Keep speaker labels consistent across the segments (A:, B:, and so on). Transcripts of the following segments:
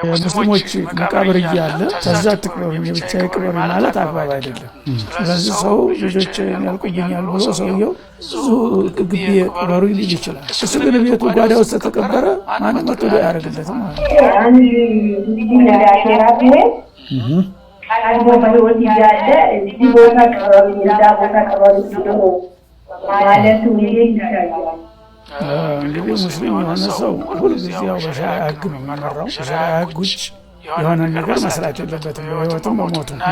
A: የሙስሊሞች መቃብር እያለ ከዛ አትቅበሩኝ የብቻ ቅበሩኝ ማለት አግባብ አይደለም። ስለዚህ ሰው ልጆች ያልቁብኛል ብሎ ሰውየው እዚሁ ግቢ ቅበሩኝ ሊል ይችላል። እሱ ግን ቤቱ ጓዳ ውስጥ ተቀበረ ማንም መጥቶ አያደርግለትም ማለት ነው።
B: አንድ ሙስሊም ወደ አኼራ ቢሄድ ቀድሞ በህይወት እያለ እዚህ ቦታ ቅበሩኝ፣ እዛ ቦታ ቅበሩኝ ብሎ ማለቱ እንዴት ይታያል?
A: እንግዲህ ሙስሊም የሆነ ሰው ሁልጊዜ ያው በሸሪዓ ህግ ነው የሚመራው። በሸሪዓ ህግ ውጭ የሆነ ነገር መስራት የለበትም በህይወቱም በሞቱም። እና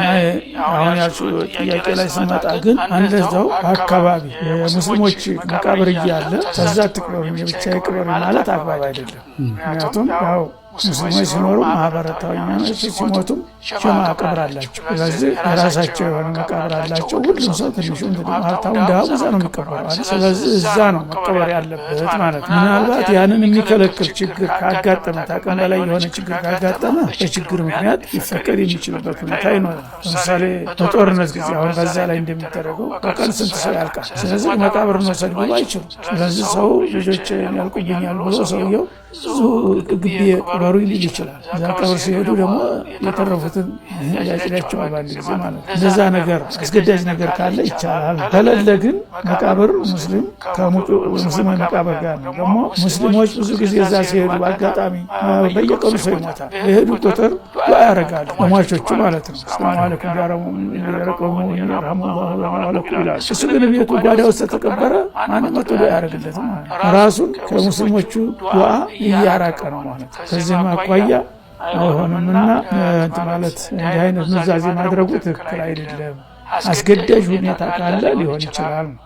A: አሁን ያልሽው ጥያቄ ላይ ስንመጣ ግን አንድ ሰው በአካባቢ የሙስሊሞች መቃብር እያለ ከዛ አትቅበሩኝ የብቻ ቅበሩኝ ማለት አግባብ አይደለም። ምክንያቱም ያው ሙስሊሞች ሲኖሩ ማህበረታዊ ሲሞቱም ጀማ ቀብር አላቸው። ስለዚህ የራሳቸው የሆነ መቃብር አላቸው። ሁሉም ሰው ትንሹም ሀብታሙ ድሃው እዛ ነው የሚቀበረው። ስለዚህ እዛ ነው መቀበር ያለበት ማለት ነው። ምናልባት ያንን የሚከለክል ችግር ካጋጠመ፣ ታቅም በላይ የሆነ ችግር ካጋጠመ በችግር ምክንያት ሊፈቀድ የሚችልበት ሁኔታ ይኖራል። ለምሳሌ በጦርነት ጊዜ አሁን በዛ ላይ እንደሚደረገው በቀን ስንት ሰው ያልቃል። ስለዚህ መቃብር መውሰድ ብሎ አይችሉም። ስለዚህ ሰው ልጆች ያልቁብኛል ብሎ ሰውየው እዚሁ ግቢ ቅበሩኝ ሊል ይችላል። እዛ ቀብር ሲሄዱ ደግሞ የተረፉትን ያጭዳቸዋል በአንድ ጊዜ ማለት ነው። እንደዛ ነገር አስገዳጅ ነገር ካለ ይቻላል። ከሌለ ግን መቃብር ሙስሊም ከሙስሊሞች መቃብር ጋር ነው። ደግሞ ሙስሊሞች ብዙ ጊዜ እዛ ሲሄዱ በአጋጣሚ በየቀኑ ሰው ይሞታል። የሄዱ ቁጥር ዱዓ ያደርጋሉ ለሟቾቹ ማለት ነው። ሰላም አለይኩም ያረሙ ይላል። እሱ ግን ቤቱ ጓዳ ውስጥ ተቀበረ ማንም መጥቶ ዱዓ አያደርግለትም ማለት ነው። ራሱን ከሙስሊሞቹ ዱዓ እያራቀ ነው ማለት ነው። ከዚህም አኳያ አይሆንምና እንትን ማለት እንዲህ አይነት ኑዛዜ ማድረጉ ትክክል አይደለም። አስገዳጅ ሁኔታ ካለ ሊሆን ይችላል ነው።